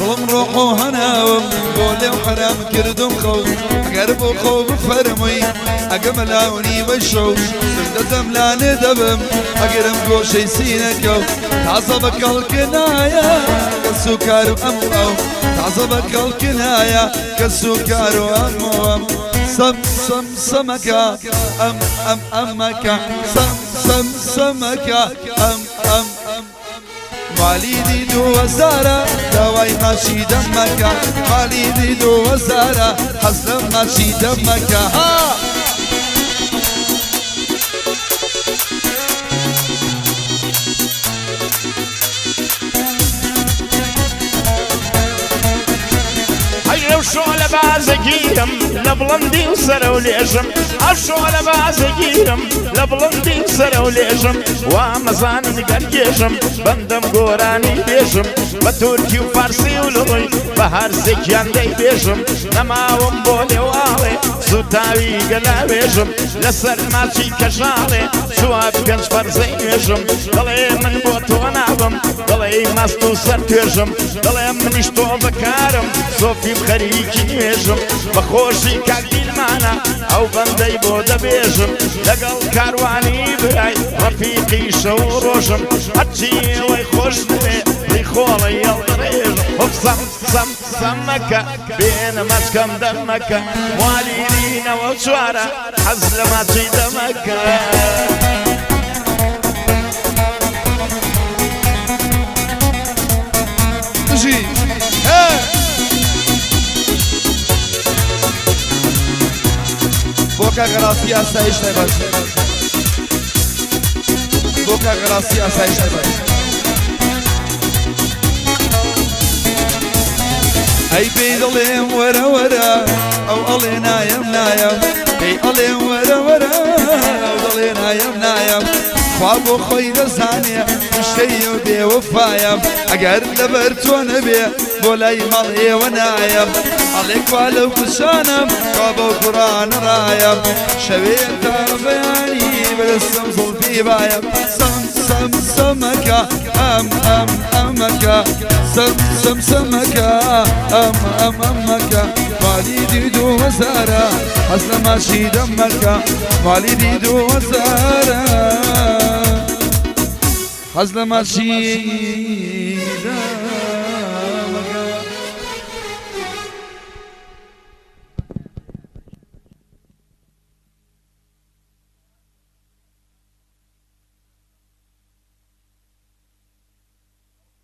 دڵم ڕۆح و هەناوم بۆ لێو حەرام کردم خەو ئەگەر بۆ خۆ بفەرمووی ئەگەمە لاونی بە شەو دەدەم لانێ دەبم ئەگەرم گۆشەی سینەکە و تازە بە کەڵکە نایە کەس و کار و ئەم و ئەو تازە بە کەڵکە نایە کەس و کار و ئەم و ئەم سەم سەم سەمەکە ئەم ئەم ئەمەکە سەم سەم سەمەکە ئەم ئەم مالیدی دووەزارە داوای ماچی دەمەکە مالیدی دووەزارە حەز لە ماچی دەمەکە ها. ئەی ئەو شۆلە بازەگیرم لە بڵندی و سەرە و لێژم ئەو شۆلە بازەگیرم لە بڵندی و سەرە و لێژم وا مەزانن گەرگێژم بەندەم گۆرانی بێژم بە تورکی و فارسی و لڕی بە هەرسێکیان دەی بێژم نەماوم بۆ لێواڵێ سوتاوی گەلاوێژم لەسەر ماچی کەژاڵێ چووە پێنج فەرزەی نوێژم دەڵێ من بۆ تۆ نابم دەڵێ مەست و سەر توێژم دەڵێ منیش تۆ بەکارم سۆفیم خەریکی نوێژم بەخۆشی کاک دیلمانە ئەو بەندەی بۆ دەبێژم لەگەڵ کاروانی برای ڕەفیقی شەو و ڕۆژم هەرچی ئێوەی خۆش دەوێ ڕیخۆڵە یەڵدەڕێژم هۆپ سەم سەم سەمەکە بێنە ماچکەم دەمەکە موالیدینەوە چوارە حەز لە ماچی دەمەکە. بژی بۆ کاک ڕاستی ئاسایش تایبەت بۆ کاک ڕاستی ئاسایش تایبەت ئەی پێی دەڵێم وەرە وەرە ئەو ئەڵێ نایەم نایەم پێی ئەڵێم وەرە وەرە ئەو دەڵێ نایەم نایەم خوا بۆ خۆی دەزانێ شتەی و بێوەفایم ئەگەر لەبەر تۆ نەبێ بۆ لای ماڵ ئێوە نایەم ئەڵێ کوا لەو کوچانم کوا بەو کوڕانە ڕایم شەوێ تا بەیانی بەدەستم زوڵفی بایم سەم سەم سەمەکە ئەم ئەم ئەمەکە سەم سەم سەمەکە ئەم ئەم ئەمەکە مالیدی دووەزارە حەز لە ماچی دەمەکە مالیدی دووەزارە حەز لە ماچی.